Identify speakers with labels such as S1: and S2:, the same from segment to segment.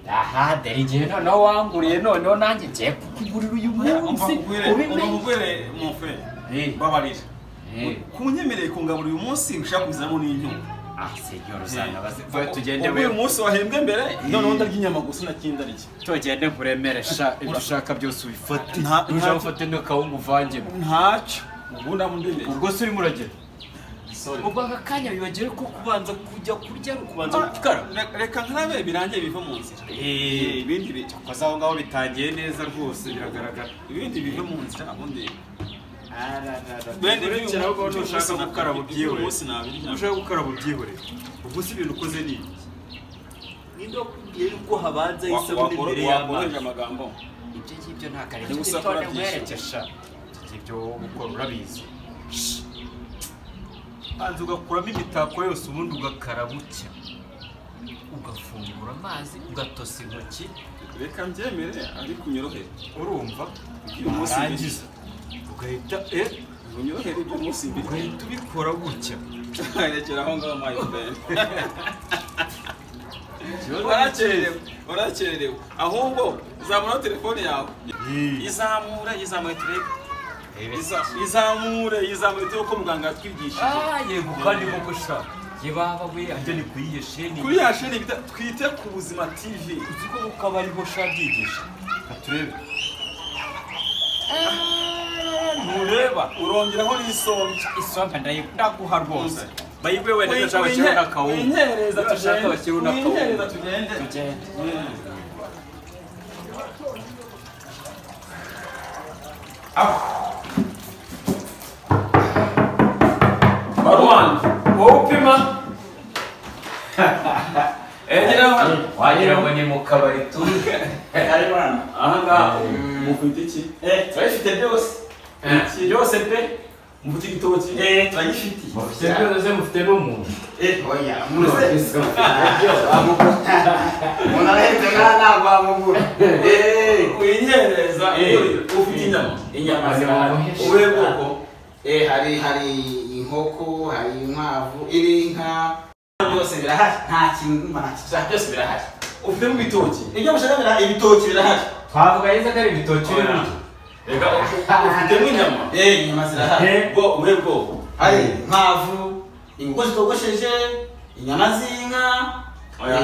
S1: Aha dore igihe noneho wanguriye noneho nanjye ngiye kukugurira uyu munsi.
S2: Ubimubwire mon frère. Babarira. Kunyemereye kungabura uyu munsi ushaka kuzamo n'inyuma.
S1: Ah señor uzana baze tugende
S2: we. Uyu munsi wahembwe mbere noneho ndarya inyama gusa nakindi ariki.
S1: Tugende nkuremeresha ibyo ushaka byose ubifate. Nuja ufate n'akawungu uvangemo.
S2: Ntacyo. Ubu ndamundemeye.
S1: Ubwo se urimo uragera. Ubwo aka kanya wibagire ko kubanza kujya kurya kubanza gukara.
S2: Reka nkarabe birangiye biva mu nzira. Ibindi
S1: bikoze aho ngaho bitangiye neza rwose biragaragara.
S2: Ibindi bive mu nzira ubundi.
S1: Bende birekera aho ushaka gukaraba ubyihorere. Ushaka gukaraba ubyihorere. Ubwo si ibintu ukoze ni iki? Ninde wakubwiye yuko habanza isabune imbere y'amazi?
S2: Amagambo.
S1: Ibyo ngibyo nta kare cyo werekesha. Ibyo gukora urabizi. Banza ugakuramo imitako yose ubundi ugakaraba utya. Ugafungura amazi ugatosa intoki.
S2: Reka mbyemere ariko unyorohere.
S1: Urumva?
S2: Uyu munsi
S1: urangiza. Ugahita
S2: unyorohere ibyo munsi mbere.
S1: Ugahita ubikora gutya.
S2: Rekera aho ngaho my friend. Warakerewe. Ahubwo zamura telefone yawe. Izamura turebe. Izamure uko muganga yatwigishije.
S1: Yego kandi koko sha. Yebaba we ajya ni kuyiye sheni.
S2: Kuri ya sheni bita twite ku buzima TV.
S1: Uzi ko ukabariho sha byigisha. Katurebe.
S2: Nureba urongeraho n'isombe.
S1: Isombe ndaguha rwose. Bayigwe wenda ndashaka bashyiraho n'akawunga.
S2: Winkereza
S1: tugende.
S2: Winkereza tugende.
S1: Tugende.
S2: Barwan, wowe upima.
S1: Wagira ngo ni mu kabari tu.
S2: Aha ngaha mufite iki? Turabifite byose. Byose pe. Mufite igitoki? Turagifite.
S1: Mufite byose mufite n'umuntu.
S3: Oya, muse. Umuntu arahetse ntabwo wamugura.
S2: Winyereza ufite inyama.
S3: Inyama zirahari.
S2: Ubuhe bwoko?
S3: Hari inkoko, hari inkwavu, inka. Byose birahari. Nta kintu nta byose birahari.
S2: Ufitemo ibitoki?
S3: Ibyo mushaka birahari, ibitoki birahari.
S1: Twavuga neza ko ari ibitoki rero.
S2: Reka ufitemo inyama?
S3: Inyama zirahari.
S2: Bwo ubuhe bwoko?
S3: Hari inkwavu, inkoko zitogosheje, inyama z'inka,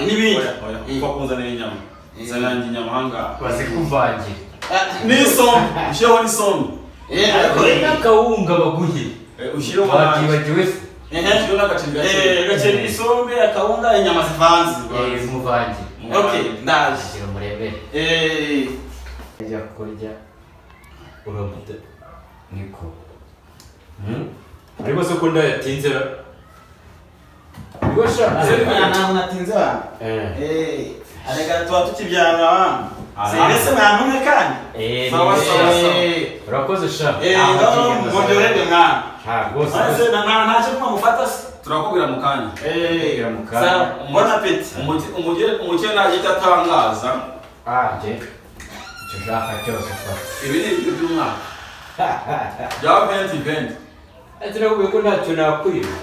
S3: n'ibindi.
S2: Upfa kunzanira inyama. Zanange inyama aha ngaha.
S1: Bazikuvangira.
S2: N'isombe, ushyireho n'isombe.
S3: Ariko
S1: n'akawunga baguhe.
S2: Ushyireho
S1: wabyibagiwe se.
S2: Ushyireho n'agaceri gake.
S3: Agaceri, isombe, akawunga, inyama zivanze.
S1: Zimuvangire.
S3: Okay, ndaje.
S1: Shyira murebere. Jya kurya uramutse niko. Ariko se ko ndayatinze ra? Ariko sha
S3: ntabwo natinze wa. Arega tuba tukibyara wa. Serese mwana umwe kandi.
S2: Sawa sawa sawa.
S1: Urakoze sha.
S3: Muryoherwe mwana.
S1: Rwose.
S3: Maze ntacyo kuma mufata se.
S2: Turakubwira mu kanya.
S1: Turakubwira mu kanya.
S3: Sawa, bon appétit.
S2: Umukene ntacyo atangaza.
S1: Nje. Icyo ushaka cyose ufata.
S2: Ibi ni ibiryo by'umwaka. Bya 2020.
S1: Ati nakubwiye ko ntacyo nakwiba.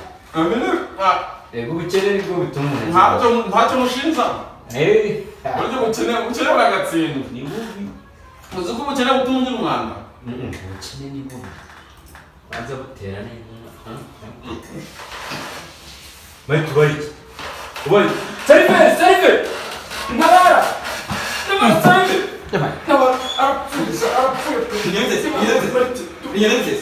S1: Yego ubukene nibwo butuma umuntu.
S2: Ntacyo mushinza. Buryo ubukene buragatsindwa.
S1: Ni bubi.
S2: Uzi ko ubukene butuma ugira umwanda?
S1: Ubukene ni bubi. Banza butera n'inka. Mike ubaye. Ubaye. Serive! Ntabara! Ntabara serive! Ntabara arapfuye.
S3: Binyereze.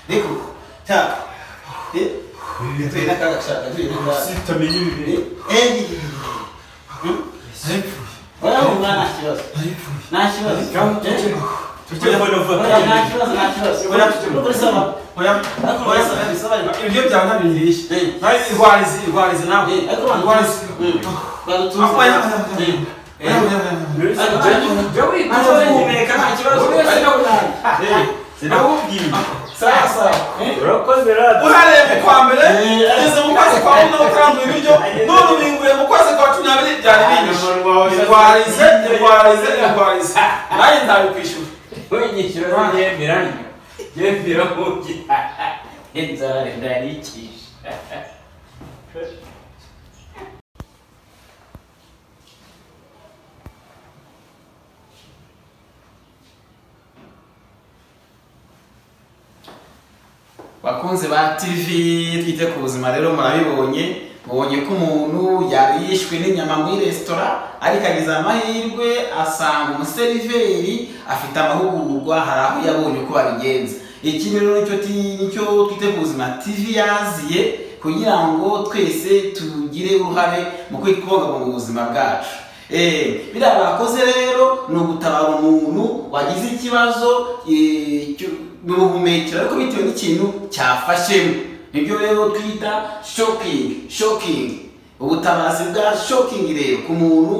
S3: Niko ta tuye n'akaga shaka tuye n'akaga
S1: sitamenye ibi
S3: oya humura nta kibazo nta kibazo nta kibazo nta kibazo uri sawa
S2: oya ibyo byawe ntabiriye nawe irwarize nawe irwarize uhereye mu kwa mbere ugeze mu kwezi kwa munani utaranduye ibiryo none ubinguye mu kwezi kwa 12 byari binyishe irwarize irwarize irwarize nanjye nzabikwishyura
S1: winyishyura yemera yemera mugi inzara ndarikisha.
S3: Bakunzi ba TV twite ku buzima rero murabibonye mubonye ko umuntu yari yishwe n'inyama muri resitora ariko agize amahirwe asanga umuseriveri afite amahugurwa hari aho yabonye uko babigenza. Iki rero nicyo twite ku buzima TV yaziye kugira ngo twese tugire uruhare mu kubungabunga ubuzima bwacu. Biriya bakoze rero ni ugutabara umuntu wagize ikibazo mu buhumekero ariko bitewe n'ikintu cyafashemo. Nibyo rero twita shocking ubutabazi bwa shocking rero ku muntu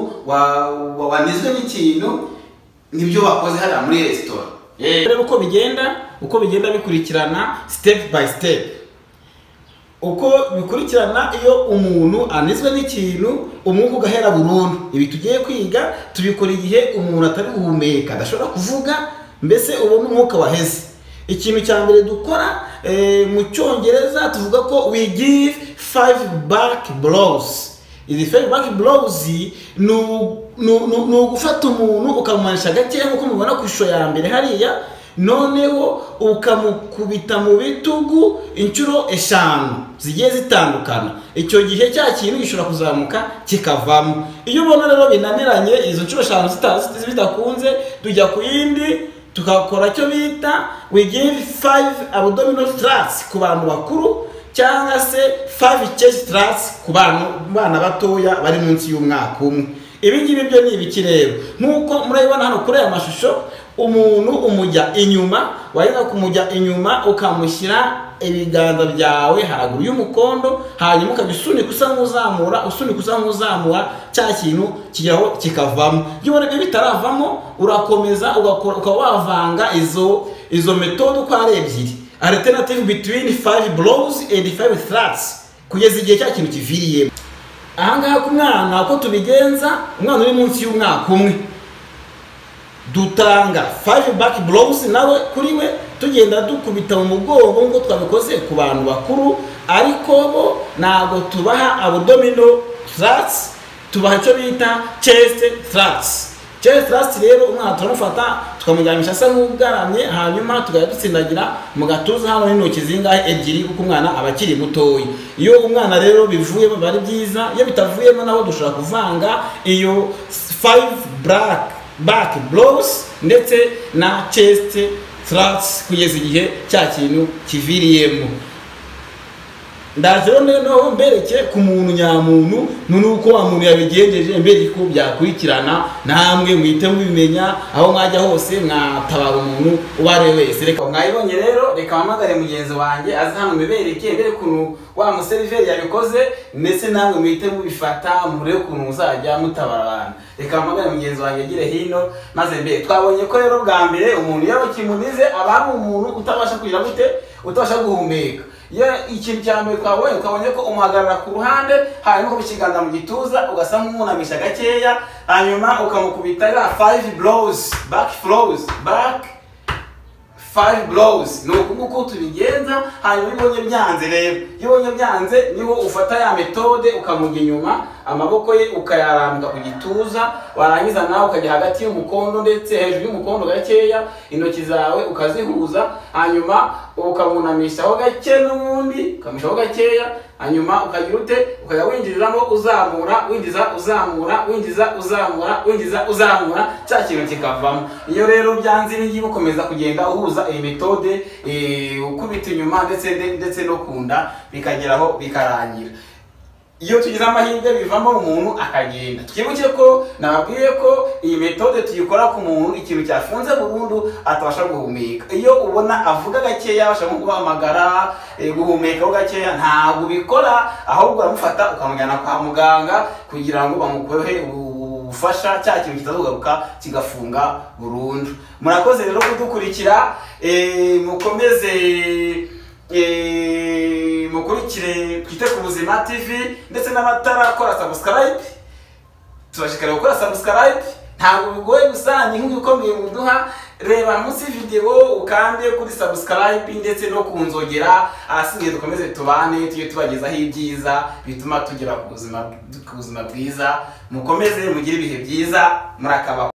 S3: wanizwe n'ikintu nibyo bakoze hariya muri resitora. Rero uko bigenda bikurikirana step by step. Uko bikurikirana iyo umuntu anizwe n'ikintu umwuka ugahera burundu. Ibi tugiye kwiga tubikora igihe umuntu atari guhumeka adashobora kuvuga mbese ubona umwuka waheze. Ikintu cya mbere dukora mu cyongereza tuvuga ko we give 5 back blows. Izi 5 back blows ni ugufata umuntu ukamumanisha gakeya nk'uko mubona ku ishusho ya mbere hariya, noneho ukamukubita mu bitugu inshuro 5 zigiye zitandukana. Icyo gihe cya kintu gishobora kuzamuka kikavamo. Iyo ubona rero binaniranye izo nshuro 5 bidakunze tujya ku yindi tukakora cyo bita we give 5 abdominal thrusts ku bantu bakuru cyangwa se 5 chest thrusts ku bana batoya bari munsi y'umwaka umwe. Ibi ngibi byo ni ibiki rero? Nkuko murabibona hano kuri aya mashusho, umuntu umujya inyuma, wajya kumujya inyuma ukamushyira ibiganza byawe haraguru y'umukondo, hanyuma ukabisunika usa nk'uzamura, usunika usa nk'uzamura, cya kintu kijyaho kikavamo. Iyo ubona ibyo bitaravamo urakomeza ugakora ukaba wavanga izo metode uko ari ebyiri, alternative between 5 blows and 5 thrusts, kugeza igihe cya kintu kiviriyemo. Ahangaha ku mwana uko tubigenza, umwana uri munsi y'umwaka umwe dutanga 5 back blows nawe kuri we tugenda dukubita mu mugongo nk'uko twabikoze ku bantu bakuru, ariko bo ntabwo tubaha abdominal thrusts, tubaha icyo bita chest thrusts. Chest thrust rero umwana turamufata tukamujyamisha asa nk'ugaramye, hanyuma tugahita dutsindagira mu gatuza hano n'intoki zingahe ebyiri, kuko umwana aba akiri mutoya. Iyo umwana rero bivuyemo biba ari byiza, iyo bitavuyemo naho dushobora kuvanga iyo 5 back blows ndetse na chest thrusts kugeza igihe cya kintu kiviriyemo. Ndaje rero noneho mbereke ku muntu nyamuntu nuko wa muntu yabigenjeje, mbereke ko byakurikirana namwe muhite mubimenya aho mwajya hose mwatabara umuntu uwo ari we wese. Reka mwayibonye rero, reka mpamagare mugenzi wanjye aze hano mbibereke, mbere ukuntu wa museriveri yabikoze, ndetse namwe muhite mubifata murebe ukuntu muzajya mutabara abantu. Reka mpamagare mugenzi wanjye agire hino maze mbere. Twabonye ko rero bwa mbere umuntu iyo kimunize aba ari umuntu utabasha kugira gute, utabasha guhumeka. Iyo ikintu cya mbere twabonye ko umuhagarara ku ruhande, hanyuma ukabishiganza mu gituza ugasa nk'umunamisha gakeya, hanyuma ukamukubita ya 5 blows, back blows, back 5 blows. Ni uku nguku tubigenza. Hanyuma iyo ubonye byanze rero, iyo ubonye byanze niho ufata ya metode ukamujya inyuma, amaboko ye ukayarambika ku gituza, warangiza nawe ukajya hagati y'umukondo ndetse hejuru y'umukondo gakeya, intoki zawe ukazihuza, hanyuma ukamunamishaho gake n'ubundi ukamishaho gakeya, hanyuma ukagira ute, ukajya winjiriramo uzamura, winjiza uzamura, winjiza uzamura, winjiza uzamura, cya kintu kikavamo. Iyo rero byanze ibi ngibi ukomeza kugenda uhuza iyi metode, ukubita inyuma ndetse no kunda, bikageraho bikarangira. Iyo tugize amahirwe bivamo umuntu akagenda. Twibuke ko nababwiye ko iyi metode tuyikora ku muntu ikintu cyafunze burundu atabasha guhumeka. Iyo ubona avuga gakeya, abasha nko guhamagara, guhumekaho gakeya, ntabwo ubikora, ahubwo uramufata ukamujyana kwa muganga kugira ngo bamukorehe ubufasha, cya kintu kitazugaruka kigafunga burundu. Murakoze rero kudukurikira, mukomeze mukurikire Twite ku Buzima TV, ndetse n'abatarakora subscribe tubashishikariza gukora subscribe. Ntabwo bigoye gusa, ni inkunga ikomeye muduha. Reba munsi video ukande kuri subscribe ndetse no kunzogera, ahasigaye dukomeze tubane, tujye tubagezaho ibyiza bituma tugera ku buzima bwiza. Mukomeze mugire ibihe byiza, murakabaho.